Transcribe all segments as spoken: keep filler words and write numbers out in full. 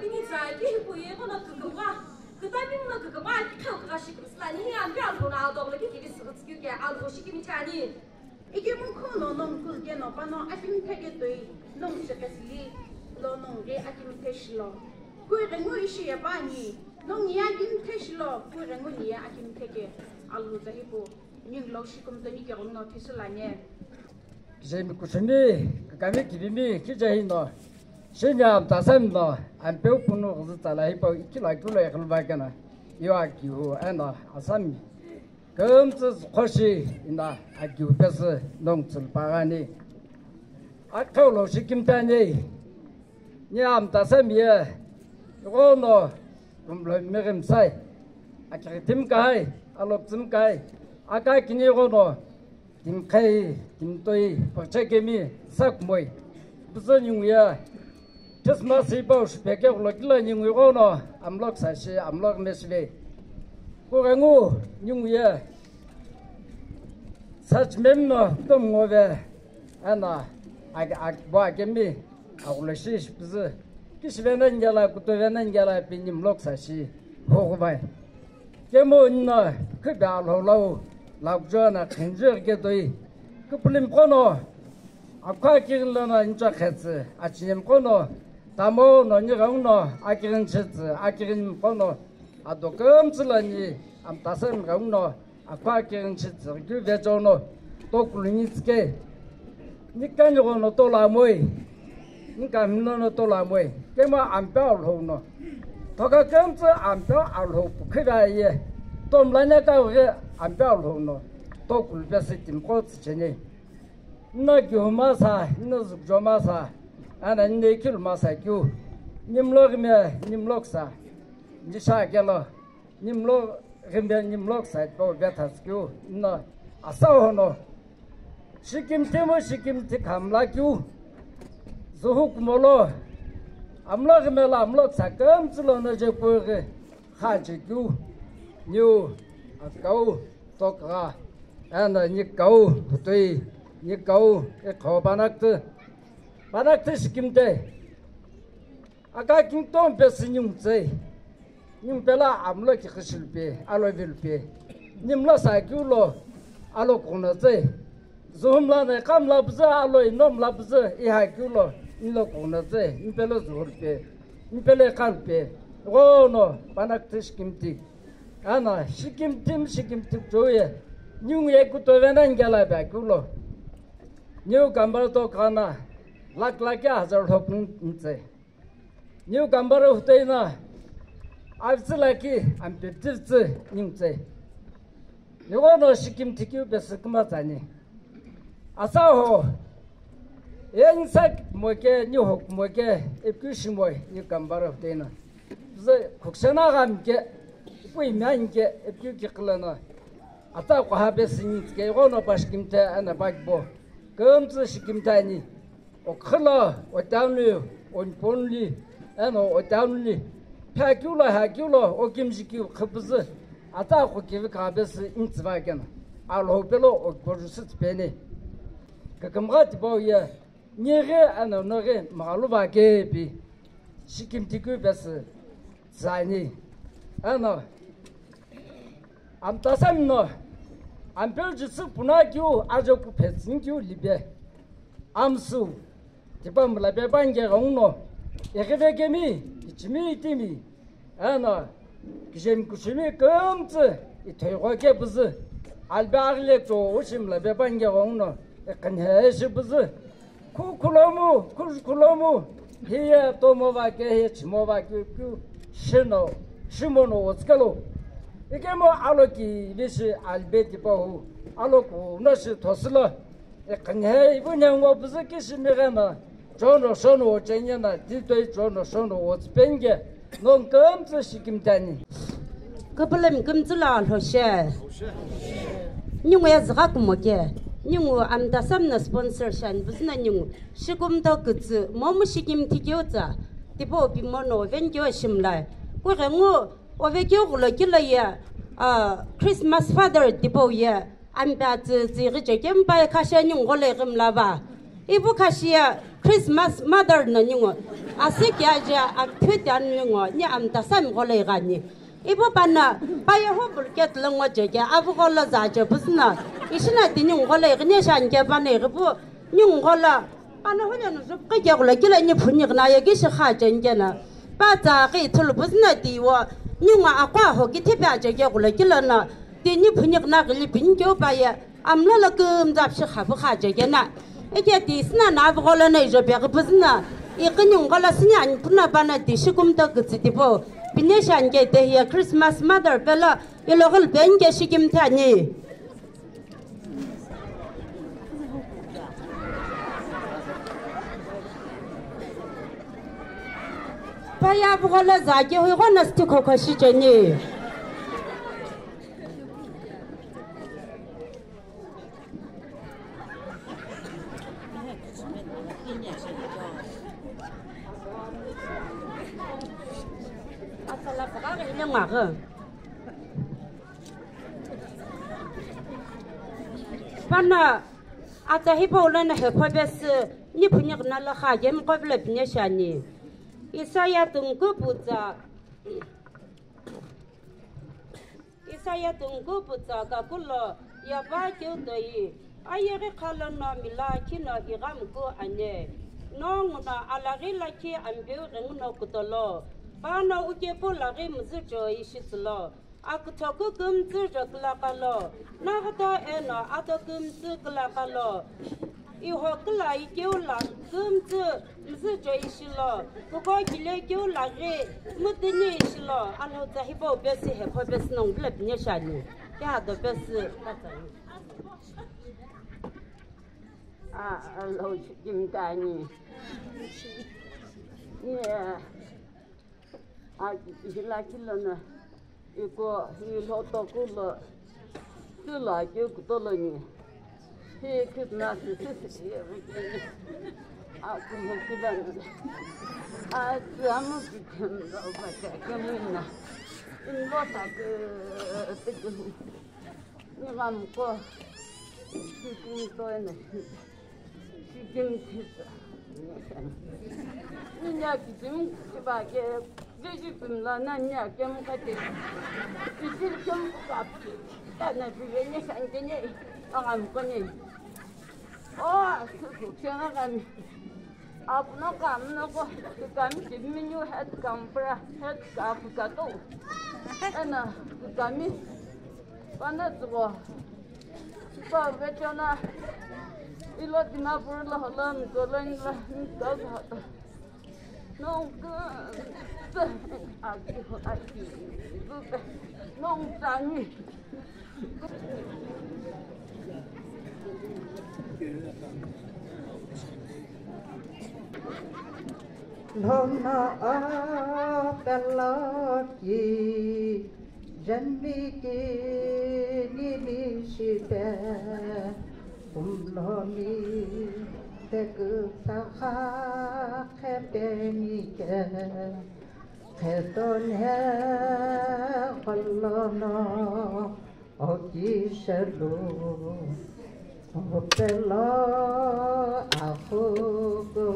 Ini tsa ki hipu ye kono küküwa. Kütami no küküwa ki khau kaka shi kümsü la ni ya mbi alpho na adoglo ki kiri sürü tsükü ke alpho shi kimi chani. Ikemu khono nongu kulu keno pano akimthe ke toi nongu sekesili lo nongu ke akimthe shilo. Kui rengu ishi ya pani nongu ya akimthe shilo kui rengu ni ya akimthe ke alpho za hipu. Ningu lo shi kümtoni ke gongno thisu la nye. Kizemi kushumi, kakami kibimi, kijahi no. Shinya amtasami no, ampeu punu kuzu tsala hipau ikilo akilo ekulu bakena. Iyo akihu, eno asami. Kümtsü khoshi ina akihu pesi nong tsulpa gani. Akhau lo shi kimtani. Ni amtasami ye. Igono, kumlo mirimsai. Akiri tim kahai, alok tim kahai. Aka kini igono. Timkhai, timtoi, pachekemi, sakmoi. Buzü ninguye. Christmas hipau shipeke kulo kila ninguye kono, amlok sashi, amlok mesve. Kurengu, ninguye. Sach memno, tom ngove. Ana, ag, ag, bo agemi. Aghülo shi ishi püzü, kishive nani kela, kutuve nani kela, pi nimlok sashi, hoghuvai. Kemu nino, kübe alhou lau, lakujo na khenju ketoi, küpülim kono, akha kirin lono incho khetsü, achinim kono, tamo no nirang no, akirin chetsü, akirin kono, ado kümtsü lani, amtasem rang no, Akwa kirin shi tsüghü keu vecho no, tokulu nyi tsike. Ni kanyogho no tolo amoi. Ni kamino no tolo amoi. Kemo ampe alhou no. Toka kemtsu ampe alhou pukhiva ye. Tomlanya ka ghe ampe alhou no. Tokulu pesi timko tsicheni. Nna kihuma sa, nna zukjoma sa. Ana nne kiluma sa kiu. Nimlo gime, nimlo ksa. Nisha kelo. Nimlo ghimbe nimlo side po betha skeu no asa hono. Shikim timu shikim ti khamla keu. Zuhu kumolo. Amlo ghimela amlo tsakam tsulo no je puighi. Khaji keu. Niu akau tokra. Ana nikau putui. Nikau ikho banakti. Banakti shikim te. Aka kingdom pe sinyung tsei. Nyung pela amlo ki khishilupe, alo vilupe. Nimlo sa kiulo, alo kuno tsei. Zuhumla ne kamla bza, alo inomla bza, iha kiulo, nilo kuno tsei. Nipelo zuhulpe, nipele kalpe. Gono, panak tishkimti. Ana, shikimtim, shikimtim choye. Nyung ye kutovena ngela ba kiulo. New gambar to kana, lak lak ya hazar lhok ntsei. New gambar huteina, avtsi laki, ampeptivtsi nyungtse. Nigo no shikim tikiu pesi kuma tsani. Asa ho, ensak moke, new hok moke, epkiu shimoi, new gambar huteina. Ze kuksana gam ke, pui man ke, epkiu kiklana. Ata kwa habe singit ke, go no pa shikim te, ana bakbo. Kemtsi shikim tani. Okhila, otanli, onponli, eno otanli, phakiula, hakiula, okimjikiu, khapuzü, ata khokivi kabesi intsiva kena, alhou pelo, okpojusi tsipeni. Kakamgha tipau ye, nyeghe, eno noghe, magaluva kepi, shikimtikiu pesi, tsani, eno, Amtasamino, ampeu jitsu puna kiu ajo kuphetsin kiu libe. Amsu, tipa mulape pange gauno, ekivekemi, ichimi itimi, eno, kijemi kushimi kümtsü, ithoigho ke püzü, albe arile cho ushi mulape pange gauno, ekhinhe ishi püzü, Khu khulomu, khu khulomu, hiye tomova ke hiye chimova ke keu shino, shimono otsikelo. Ikemu alo ki vishi albe tipahu, alo kuno shi thosilo. Ikhinghe ibu nyango buzu ki shimighe na, chono shono ochenya na, titoi chono shono otsipenge. Nong kümtsü shikimtani. Kapalem kümtsü la alhoshe. Ningu ya zgha kumoke. Ningu amtasam na sponsor shan buzna ningu. Shikumto kütsü. Momu shikim tikyo tsa. Tipo pimono venkyo shimlai. Kughengu ovekyo gulo kilo ya. Ah, Christmas father tipo ya. Ampa tsü tsü ghi chekempa khashe ningu le ghimlava. Ibu khashiya. Christmas mother no ningu. Asi kiaje akphe tian ningu. Ni amtasami ghola ighani. Ipu pana, paye hopul ket lo ngo jeke, avu ghola zaje pusna. Ishina ti ningu ghola ighine shanke pana ighipu ningu ghola. Pana hule no zupke ke ghola kila ni phuni ghina ye gishi kha jenge na. Pa tsa ki thulu pusna ti wo. Ningu akwa ho ki thipe aje ke ghola kila na. Ti ni phuni ghina ghili pin ke upa ye. Amlo lo kumza pshi khapu kha jeke na. Eke ti sina na avu ghola na ijo pe ghipu sina. Iqini ngo lo sini ani puna pana ti shikum to kutsi tipo. Pine shanke te hiya Christmas mother pelo iloghul penke shikim thani. Paya avu ghola zake hui ghola sti khokho shi jeni. Pana atsa hipau lono hepho pesü niphuni ghina lo kha yemqo pilo pine shani. Isaiah tungku putsa. Isaiah tungku putsa kakulo yava keu toi, ayeghi kha lono mila khino ighamku ane. Nongu no alaghi lakhi ampeu ghenguno kutolo, pano ukepu laghi müzücho ishitsülo, akuthoku kümtsü jokülakalo, naghoto eno ato kümtsü külakalo. Iho kula ikeu la kümtsü müzücho ishilo, kuko kile keu la ghi mütüni ishilo, Alhou tsa hipau pesü hepho pesü nongu pilo pine shani. Kehado pesü. A, Alhou shikimtani. Yeah. Aki hila kilono iko hilo tokulo tulo aki kutoloni. Hi kitna sisi. Aku mo kilono. Aku amu kitna baka kemina. Inlo tak. Ni ghamko. Sikim toina. Sikim tisa. Ni nya kisim kiba ke. Jeji pimla na nya kem kate. Isil kem kuka. Tana pibe ni sangene. Ghamko ni. Oh, su su kena kami. Apuno kamno ko kami kimiu head kampra head kapu kato. Ena kami pana tubo. Sipa vechona ilo Dimapur lo holo mtolong la mtol hato. Nong ku aki aki nong tani. Lono apelaki jami ki nimi shipe kumlomi tekutsa kha khepeni ke. Khetone kolono okishelu opelo akhuku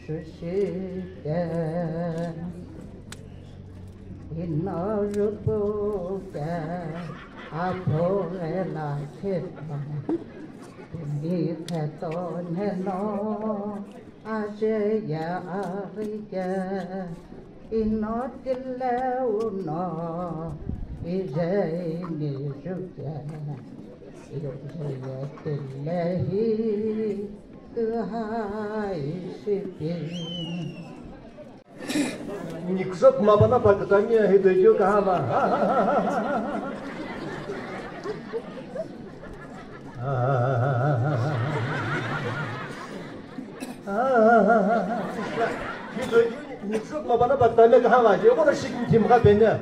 shushite. Ino rupuke aphogela khetone. Timi khetone no Ajeya aghike ino tile uno ijeini juke ijeya tile hi kuhai shipi. Nikuzot mabana pakutami ahi dojo kahama. Hi dojo nikuzot mabana pakutami kahama. Jeko na shikim tim ka penya.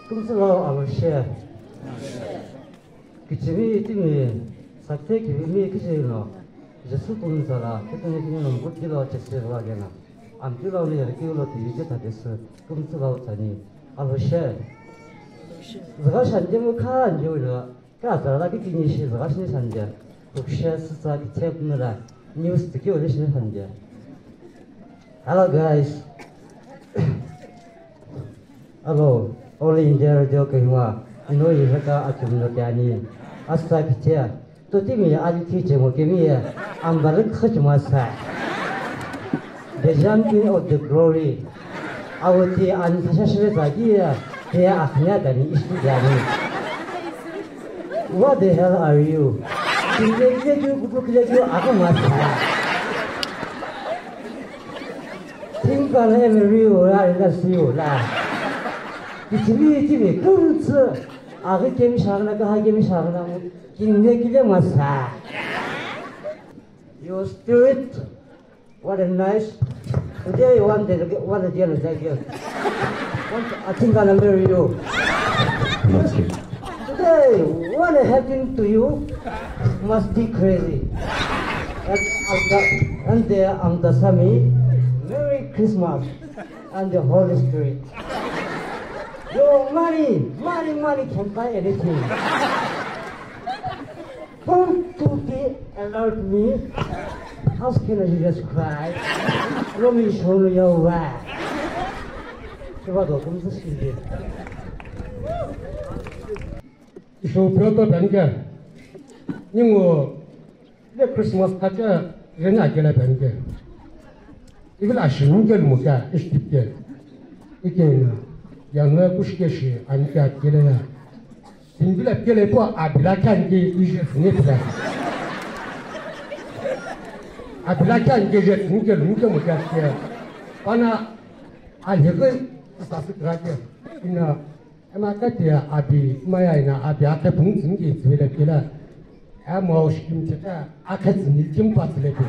Kumtsulo alo share. Kichimi itimi sakte kivimi kichino Jesu kumtsala kitimi kini nomkut kilo chesirwa kena. Amtilo ni yarkiulo tivi je tadesu kumtsulo tsani. Alo share. Züga shanje mu kha anje ulo. Ka tsala ki kini shi züga shi shanje. Kuksha sitsa kithep nura news tikio le shine khande. Hello guys. Hello, All India Radio Kohima. Ino iheka achumno kyani. Asta kitia. Totimi ali kiche mo kemi ya. Ambarik khachmasa. The champion of the glory. Awati an thasha shire zagi ya. Te akhnya dani ishi dani. What the hell are you? Kile kile ju kutu kile ju aku masa. Tingkana emeriu la ina siu la. Kichimi chimi kumtsu. Aghi kemi shagna kaha kemi shagna. Kinne kile masa. Your spirit. What a nice. Today one day one day like you. I think I'll marry you. Today, what happened to you? Must be crazy. And, and, the, and the Amdasami, Merry Christmas and the Holy Spirit. Your money, money, money can buy anything. Don't to be alert me. How can I just cry? Romi shono ya wa. Kebado kumtsu sinde. Isho pyoto danke. Ningo le Christmas kacha rena kela danke. Ivila shinu ke lumuka istipke. Ikena. Yanwe kushke shi anke kela ya. Timbila kele po abila khan ke ije fune pila. Abila khan ke je fune ke lunke mo kya ke. Pana alheke sasik rake. Ina ema kati abi maya ina abi ake pung tin ke tsile kela. Ama ushkim teta ake tin kim patle ke.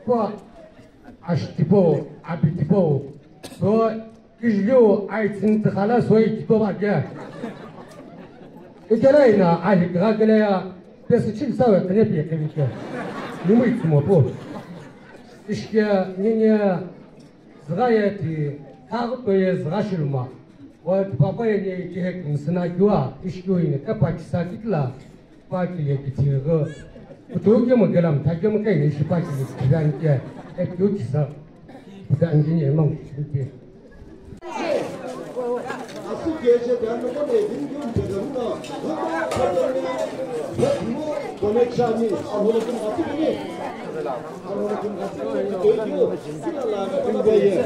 Po ashtipo abitipo. So Kijliu aitsin tikhala soi kitoba kya. Ikela ina ahi kira kele ya pesi chil sawe kene pi kiri kya. Nimu itsumo po. Ishke nini zga ye ti kagu to ye zga shilma. Wa ti papa ye ni ki hek nsina kiwa ishke ina kapa kisa kitla. Pakile kithighi. Kutuke mo gelam thakemo kai ni shi pakile kithighi anke. Epiu kisa. Kisa anke ni emang kithighi. Asu keche dan mo ne din yum pe dan no. Mo connection ni. Amo na kum ati ni. Amo na kum ati ni. Kila la na kum ye.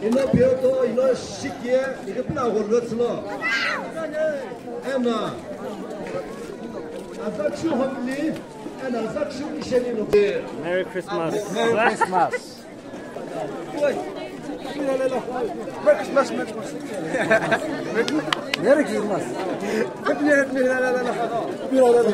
Ino pioto, ino shikie, ino pina gholo tsilo. Ena. Aza chu hamli, ena aza chu isheni no. Merry Christmas. Merry Christmas. Merry Christmas, Merry Christmas. Merry Christmas. Happy New Year, happy New Year, la, la, la. La, la, la.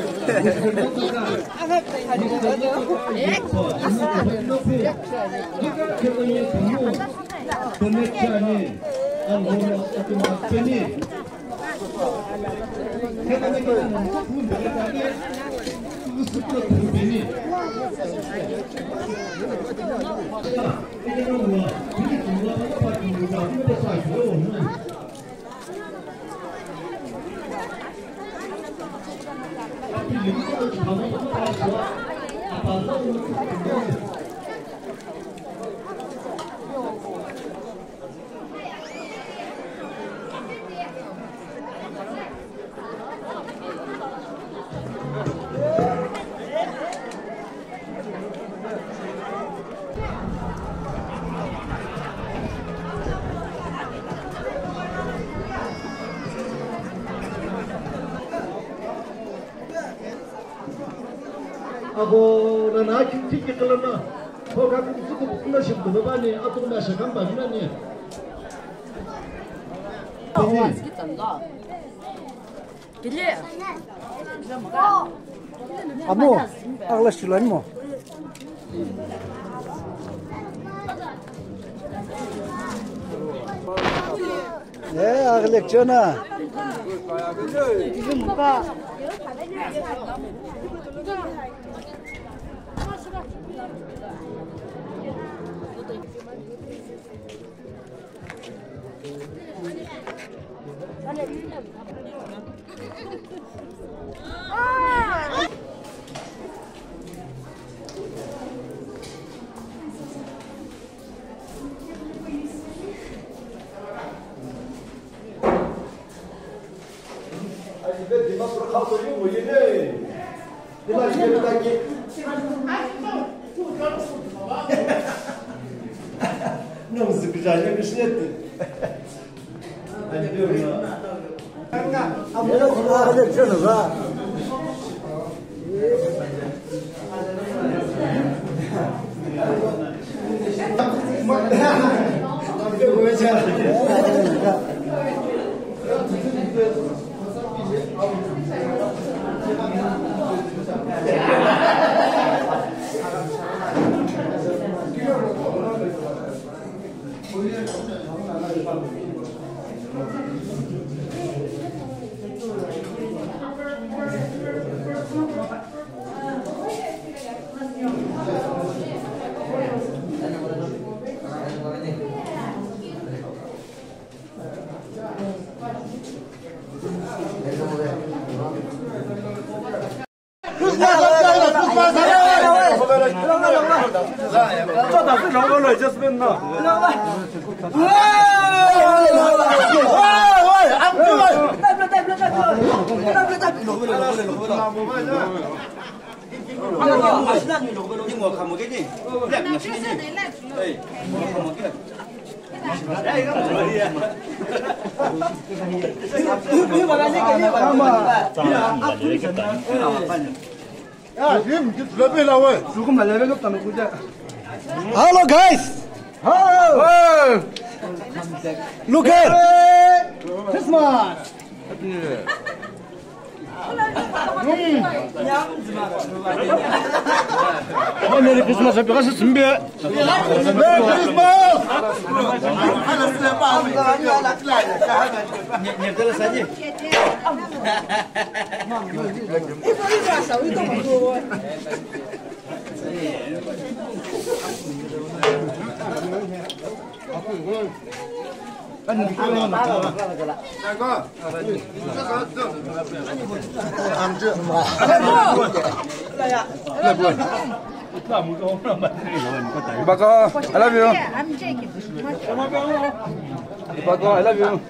Abo nana aki tiki kalana. Ko ka kuku kuku na shimbu na bani atu na shakamba na ni. Amo, aghüla shilani mo. Eh, aghüla chona. Hello, guys. Hey. Look here. Christmas. Merry Christmas, happy Christmas. Merry Christmas. Bako, I love you. Bako, I love you.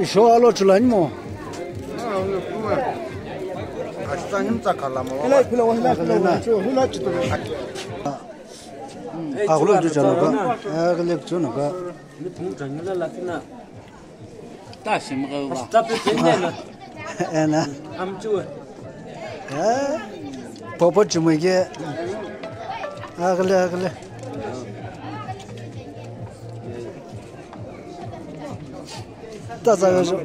Isho alo chulani mo. Aghulu tu chano ka, aghulu chano ka. Ena. Eh, popo chumui ke. Aghulu, aghulu. Tatsa yo jo.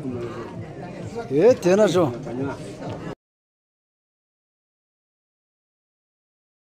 Eh, tena jo.